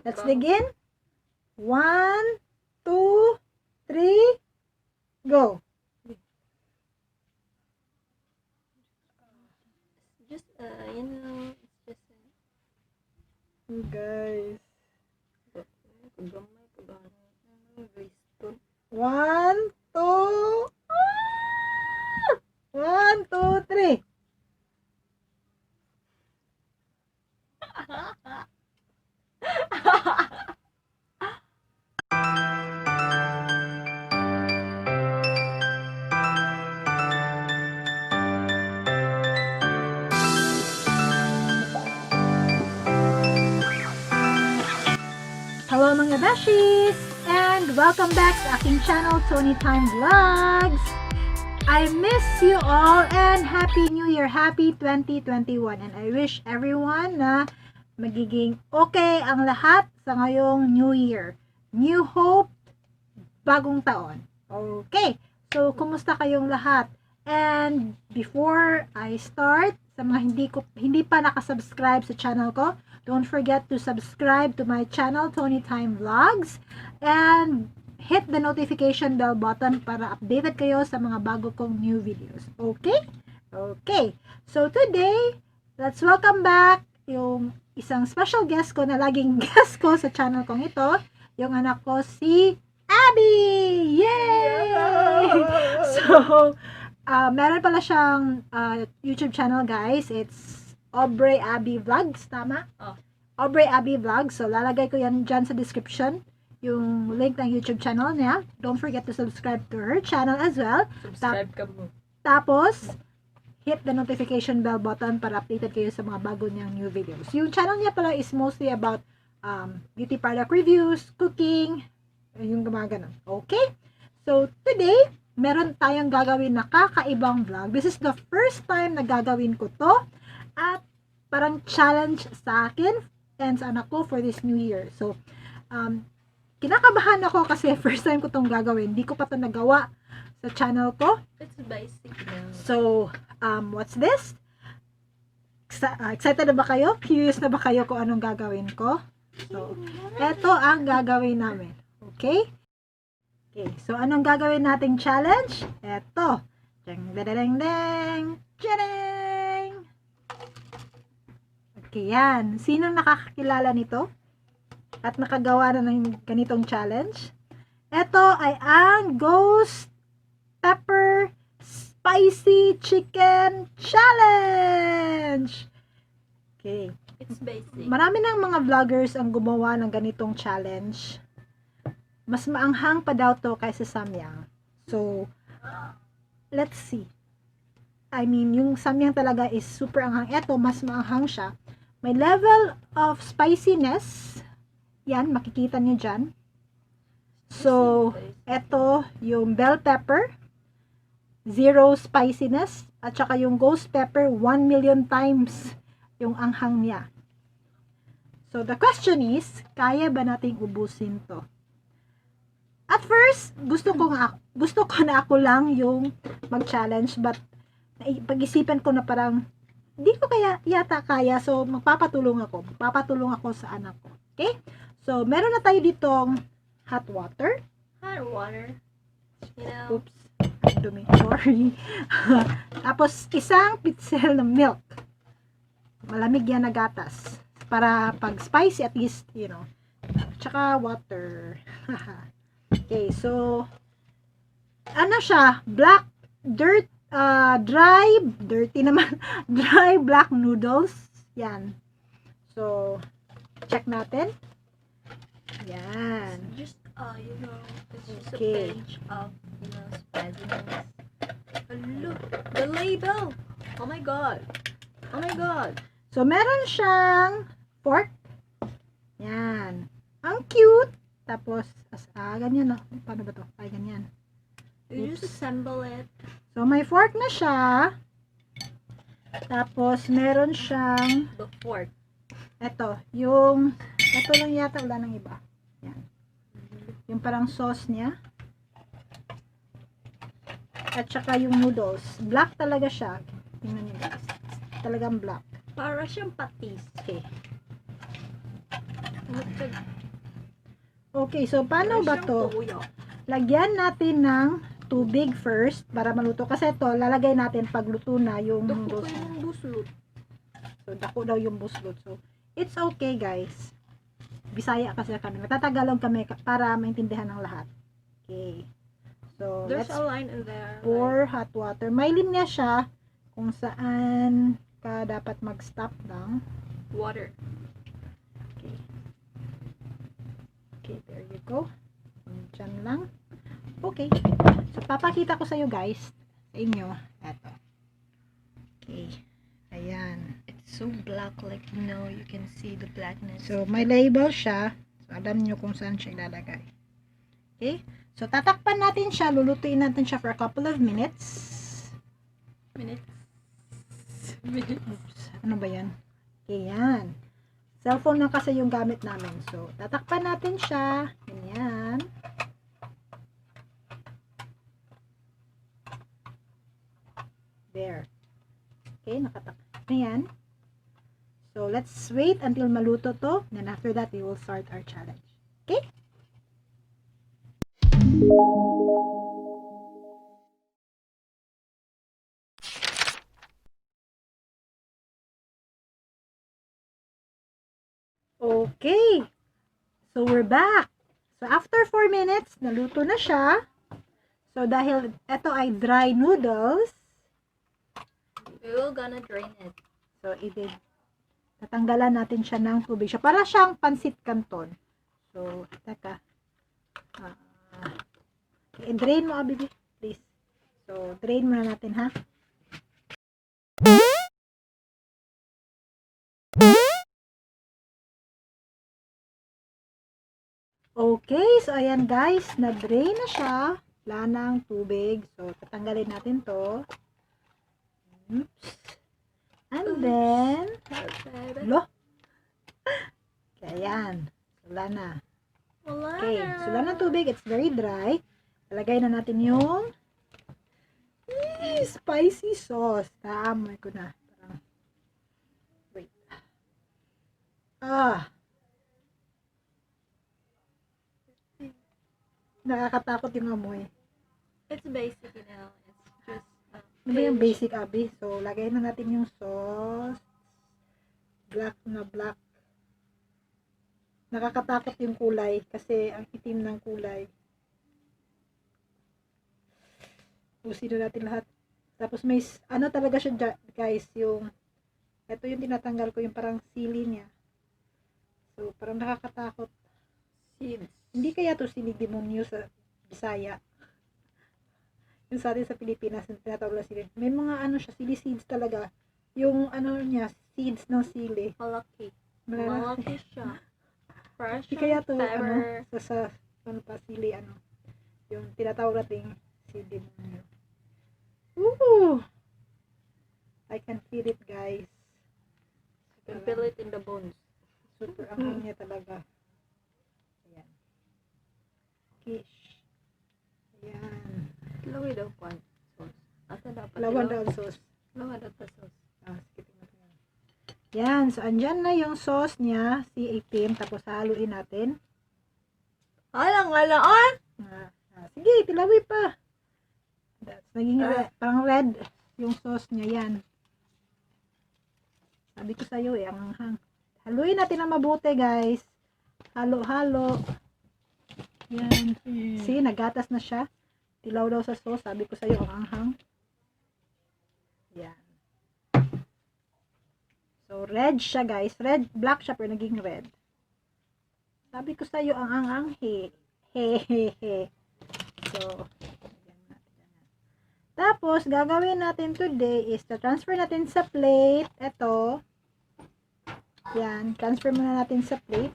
Let's begin. 1, 2, 3, go. Just, you know, it's just, Guys. pagamay, guys, 1, 2, 1, 2, 3. Hello mga beshies! And welcome back sa aking channel, Toni Time Vlogs! I miss you all and Happy New Year! Happy 2021! And I wish everyone na magiging okay ang lahat sa ngayong New Year. New hope, bagong taon. Okay, so kumusta kayong lahat? And before I start, sa mga hindi pa nakasubscribe sa channel ko, don't forget to subscribe to my channel, Toni Time Vlogs, and hit the notification bell button para updated kayo sa mga bago kong new videos. Okay? Okay. So today, let's welcome back yung isang special guest ko na laging guest ko sa channel kong ito, yung anak ko si Abby! Yay! So, meron pala siyang YouTube channel, guys. It's Aubrey Abby Vlogs, tama? Oh. Aubrey Abby Vlogs. So, lalagay ko yan dyan sa description, yung link ng YouTube channel niya. Don't forget to subscribe to her channel as well. Subscribe ka mo. Tapos, hit the notification bell button para updated kayo sa mga bago niyang new videos. Yung channel niya pala is mostly about beauty product reviews, cooking, yung mga ganun. Okay? So, today, meron tayong gagawin na kakaibang vlog. This is the first time na gagawin ko to. At parang challenge sa akin and sa anak ko for this new year. So, kinakabahan ako kasi first time ko tong gagawin. Hindi ko pa to nagawa sa channel ko. It's basic now. So, what's this? Excited na ba kayo? Curious na ba kayo kung anong gagawin ko? So, eto ang gagawin namin. Okay? Okay, so anong gagawin nating challenge? Eto. Deng, deng, deng, deng. Okay, yan. Sinong nakakakilala nito? At nakagawa na ng ganitong challenge? Ito ay ang Ghostpepper Spicy Chicken Challenge! Okay. It's basic. Marami ng mga vloggers ang gumawa ng ganitong challenge. Mas maanghang pa daw to kaysa Samyang. So, let's see. I mean, yung Samyang talaga is super anghang. Ito, mas maanghang siya. May level of spiciness. Yan, makikita nyo dyan. So, ito yung bell pepper. 0 spiciness. At saka yung ghost pepper, 1 million times yung anghang niya. So, the question is, kaya ba nating ubusin to? At first, gusto ko na ako lang yung mag-challenge, but pag-isipan ko na parang hindi ko yata kaya, so magpapatulong ako sa anak ko. Okay? So, meron na tayo ditong hot water. Hot water. You know. Oops. Dumi. Sorry. Tapos, isang pitzel ng milk. Malamig yan na gatas. Para pag spicy, at least, you know. Tsaka water. Okay, so, ano siya? Black, dirty naman. Dry black noodles. Yan. So, check natin. Yan. Just, you know, it's just Okay. a pinch of, you know, spiciness. Look, the label! Oh my god! Oh my god! So, meron siyang fork. Yan. Ang cute. Tapos, ganyan, no? Paano ba to? Ay, ganyan. You just assemble it. So, may fork na siya. Tapos, meron siyang, The fork. ito lang yata, wala nang iba. Yan. Yung parang sauce niya. At saka yung noodles. Black talaga siya. Tingnan niyo guys. Talagang black. Para siyang patis. Okay. Okay, so paano ba to? Toyo. Lagyan natin ng tubig first para maluto. Kasi to lalagay natin pag luto na yung Dako noodles. kayo ng buslot. So, dako daw yung buslot. So, it's okay, guys. Bisaya kasi kami. Matatagalog kami para maintindihan ng lahat. Okay. So, There's let's a line in there. pour hot water. May linya siya kung saan ka dapat mag-stop ng Water. okay. Okay, there you go. Diyan lang. Okay. So, papakita ko sa iyo guys. Sa inyo. Eto. Okay. Ayan. It's so black, like, you can see the blackness. So, may label siya. So, alam nyo kung saan siya ilalagay. Okay? So, tatakpan natin siya. Lulutuin natin siya for a couple of minutes. Minutes. Oops. Ano ba yan? Okay, yan. Cellphone na kasi yung gamit namin. So, tatakpan natin siya. Ganyan. There. Okay, nakatakpan. Ayan. So, let's wait until maluto to. Then after that, we will start our challenge. Okay? Okay. So, we're back. So, after 4 minutes, naluto na siya. So, dahil ito ay dry noodles, We're gonna drain it. so, tatanggalan natin siya ng tubig siya. Para siyang pansit canton. So, teka. Okay, drain mo, Abibi, please. So, drain muna natin, ha? Okay, so ayan guys, na-drain na siya. Wala ng tubig. So, tatanggalin natin to. Oops. And then, lo. Okay, ayan. Wala na. Okay, so wala ng tubig. It's very dry. Talagay na natin yung spicy sauce. Taamoy ko na. Parang, wait. Nakakatakot yung amoy. It's basic, It's just Ano ba yung basic, Abi? So, lagay na natin yung sauce. Black na black. Nakakatakot yung kulay kasi ang itim ng kulay. Usin na natin lahat. Tapos may, ano talaga siya guys, yung, ito yung tinatanggal ko, yung parang sili niya. So, parang nakakatakot. seeds. Hindi kaya to silig demonyo sa Bisaya. Yung sa atin sa Pilipinas, tinatawag na sili. May mga ano siya, sili seeds talaga. Yung ano niya, seeds ng sili. Malaki. Malaki. Malaki siya. Fresh Hindi kaya to, pepper. ano, sa ano pa, sili, ano. Yung tinatawag nating sili demonyo. Ooh! I can feel it, guys. You can feel it in the bones. Super anghang niya talaga. Ayan. Kish. Ayan. Laway daw po. Sauce. Asa dapat? Lawan daw ang sauce. Lawan daw pa sauce. Sige, tingnan ko yan. Yan. So, andyan na yung sauce niya. Si itim. Tapos, haluin natin. Alang! Sige, tilawi pa. That's, naging parang red yung sauce niya. Yan. Sabi ko sa'yo ang anghang. Haluin natin na mabuti, guys. Halo-halo. Yan. See, nagatas na siya. Tilaw daw sa sauce. Sabi ko sa'yo, ang anghang. Yan. So, red siya, guys. Red, black siya, pero naging red. Sabi ko sa'yo, ang anghang. He. So, yan natin. Tapos, gagawin natin today is to transfer natin sa plate. Ito. Yan. Transfer muna natin sa plate.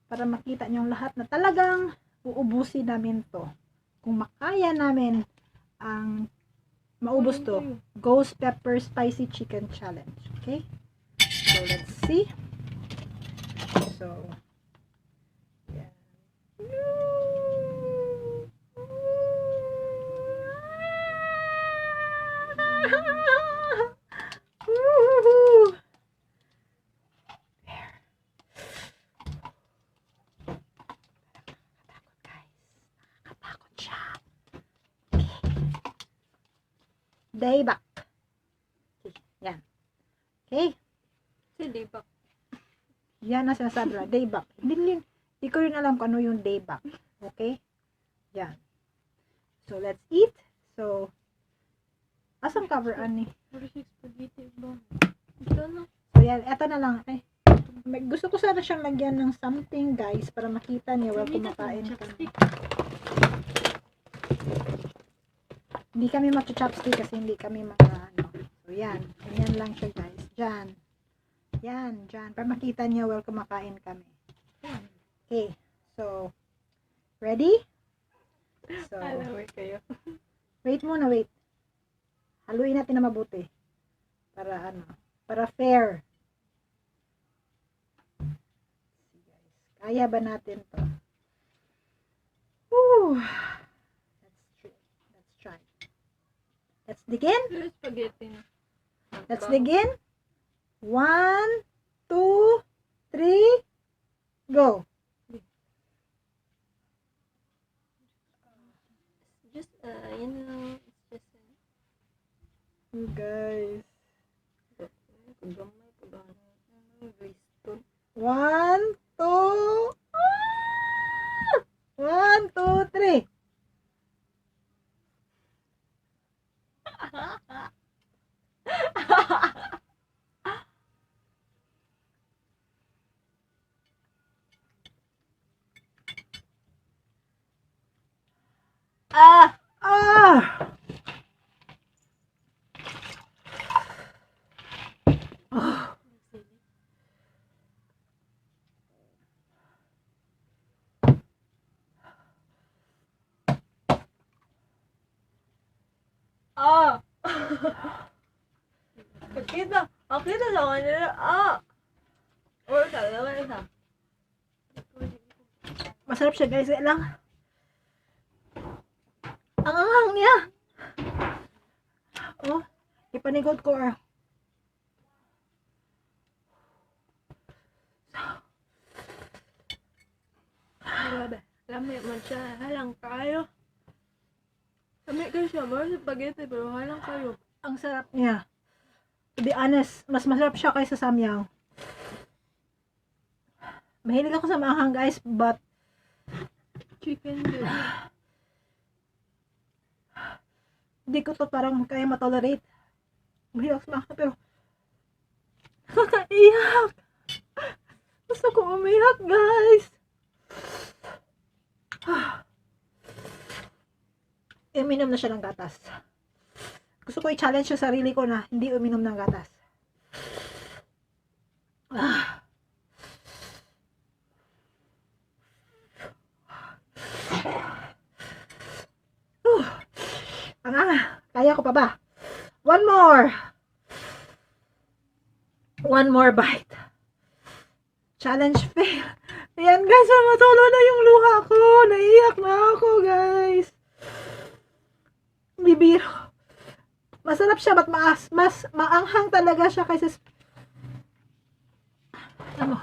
Para makita nyo lahat na talagang uubusin namin to. Kung makaya namin ang maubos to. Ghostpepper Spicy Chicken Challenge. Okay? So, let's see. So, yan. Woohoo! Daebak. Okay, yan. Okay? Si Daebak. Yan ang sinasabi lang. Daebak. Hindi ko rin alam kung ano yung Daebak. Okay? Yan. So, let's eat. So, asang cover, ani? Puro siya spaghetti ba? Ito na. So, yan. Eto na lang. Ay, gusto ko sana siyang lagyan ng something, guys, para makita niyo while kumakain kami. Hindi kami mag-chopstick kasi hindi kami ano. So, yan. Ganyan lang siya, guys. Diyan. Yan, dyan. Para makita niyo while kumakain kami. Okay. So, ready? So, Alaway kayo. wait muna, wait. Haluin natin na mabuti. Para ano, para fair. Kaya ba natin to? Woo! Let's try. Let's begin. Puro spaghetti na. Let's begin. 1, 2, 3, go. Just, you know, it's just, You guys. kagamay, Griston. 1, 2, 1, 2, 3. Ah! Ah! Oh. Ah! Nakita sa kanila. Ah! Or talaga isa. Masarap siya, guys. Lang. Ang anghang niya. Oh, ipanigod ko. Grabe. Lami man siya. Halang kayo. Lami kayo siya. Mga spaghetti pero halang kayo. Ang sarap niya. To be honest, mas masarap siya kaysa Samyang. Mahilig ako sa maanghang, guys, but Chicken din. hindi ko to parang kaya matolerate. Mahilig ako sa maanghang, pero nakakaiyak. Gusto ko umiyak, guys. Uminom na siya ng gatas. Gusto ko i-challenge yung sarili ko na hindi uminom ng gatas. Kaya ko pa ba? One more bite. Challenge fail. Ayan, guys, matulo na yung luha ko. Naiyak na ako, guys. Bibiro. Masarap siya, but mas maanghang talaga siya kaysa ano.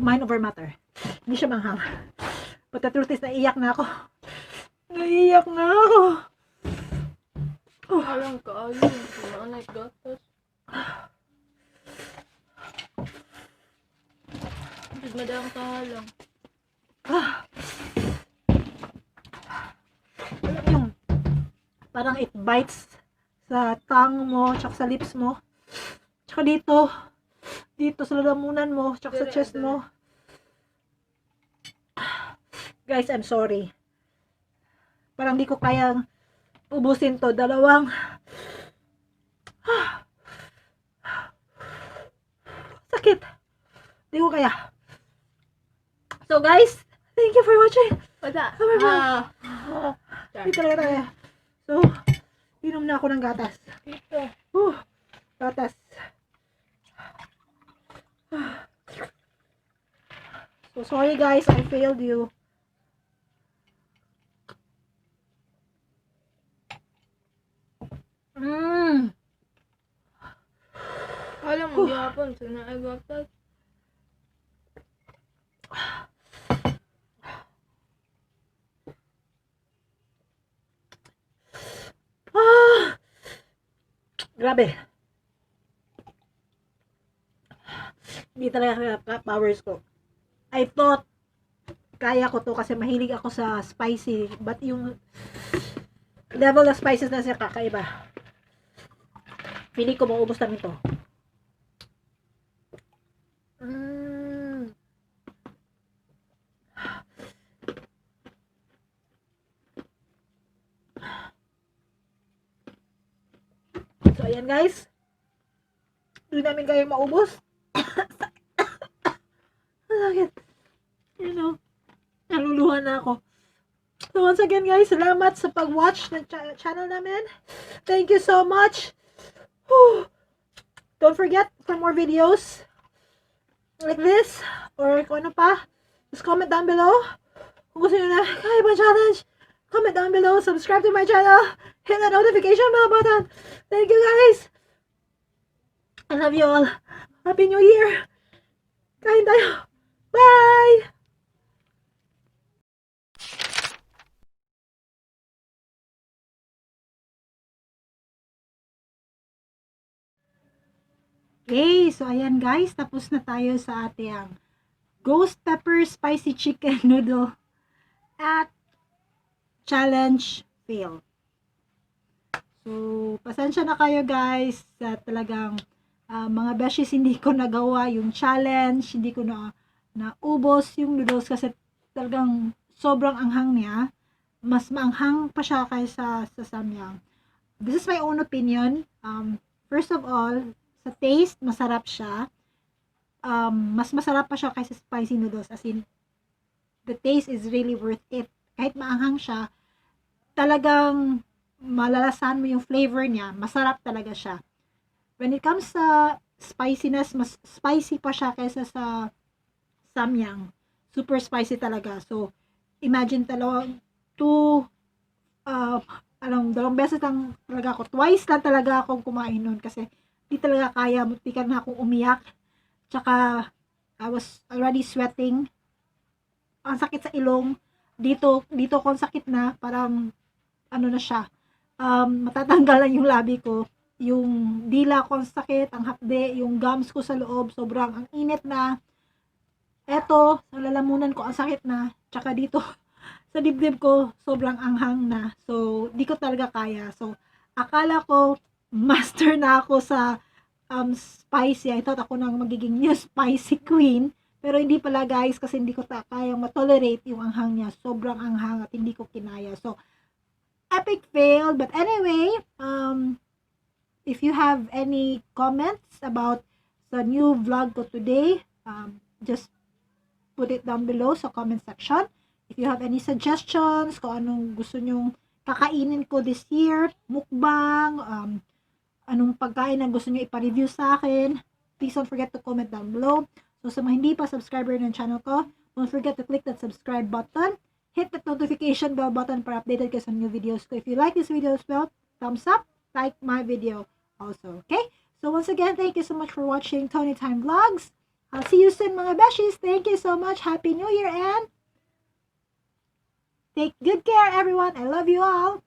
Mind over matter. Hindi siya manghang. But the truth is, naiyak na ako. Naiyak na ako. Halang kayo. Mga like gatas. Hindi madang kahalang. Yung parang it bites sa tongue mo, tsaka sa lips mo. Tsaka dito sa lalamunan mo, tsaka sa chest mo. Guys, I'm sorry. Parang di ko kayang ubusin to. Dalawang sakit. Di ko kaya. So guys, thank you for watching. Wala. Hindi talaga kaya. So, inom na ako ng gatas. Ito. Gatas. So sorry guys, I failed you. Alam mo, gihapon, sa naagwaktag. Grabe. Hindi talaga powers ko. I thought kaya ko to kasi mahilig ako sa spicy, but yung level of spices na siya kakaiba. Feeling ko maubos lang ito. So ayan guys, hindi namin kayang maubos. Sakit. You know, naluluhan na ako. So once again guys, salamat sa pag-watch ng channel namin. Thank you so much. Whew. Don't forget for more videos like this or kung ano pa, just comment down below. Kung gusto nyo na kakaibang challenge, comment down below. Subscribe to my channel. Hit the notification bell button. Thank you guys. I love you all. Happy New Year. Kain tayo. Bye! Okay, so ayan guys, tapos na tayo sa ating Ghostpepper Spicy Chicken Noodle at challenge fail. So, pasensya na kayo guys sa talagang mga beshies hindi ko nagawa yung challenge, hindi ko na naubos yung noodles kasi talagang sobrang anghang niya. Mas maanghang pa siya kaysa sa Samyang. This is my own opinion. First of all, sa taste, masarap siya. Mas masarap pa siya kaysa spicy noodles. As in, the taste is really worth it. Kahit maanghang siya, talagang malalasan mo yung flavor niya. Masarap talaga siya. When it comes sa spiciness, mas spicy pa siya kaysa sa Samyang. Super spicy talaga. So, imagine dalawang beses lang talaga ako. Twice lang talaga akong kumain nun kasi di talaga kaya. Muntikan na akong umiyak. Tsaka, I was already sweating. Ang sakit sa ilong. Dito ko ang sakit na. Parang, ano na siya. Matatanggalan yung labi ko. Yung dila ko ang sakit, ang hapde, yung gums ko sa loob, sobrang ang init na. Eto, sa lalamunan ko ang sakit na. Tsaka dito, sa dibdib ko, sobrang anghang na. So, di ko talaga kaya. So, akala ko, master na ako sa spicy. I thought ako nang magiging new spicy queen. Pero hindi pala guys, kasi hindi ko kayang matolerate yung anghang niya. Sobrang anghang at hindi ko kinaya. So, epic fail. But anyway, if you have any comments about the new vlog ko today, just put it down below sa comment section. If you have any suggestions, kung anong gusto nyong kakainin ko this year, mukbang, anong pagkain na gusto nyo ipa-review sa akin, please don't forget to comment down below. So sa mga hindi pa subscriber ng channel ko, don't forget to click that subscribe button, hit that notification bell button para updated kayo sa new videos ko. If you like this video as well, thumbs up, like my video also, okay? So once again, thank you so much for watching Toni Time Vlogs. I'll see you soon mga beshies. Thank you so much. Happy New Year and take good care everyone. I love you all.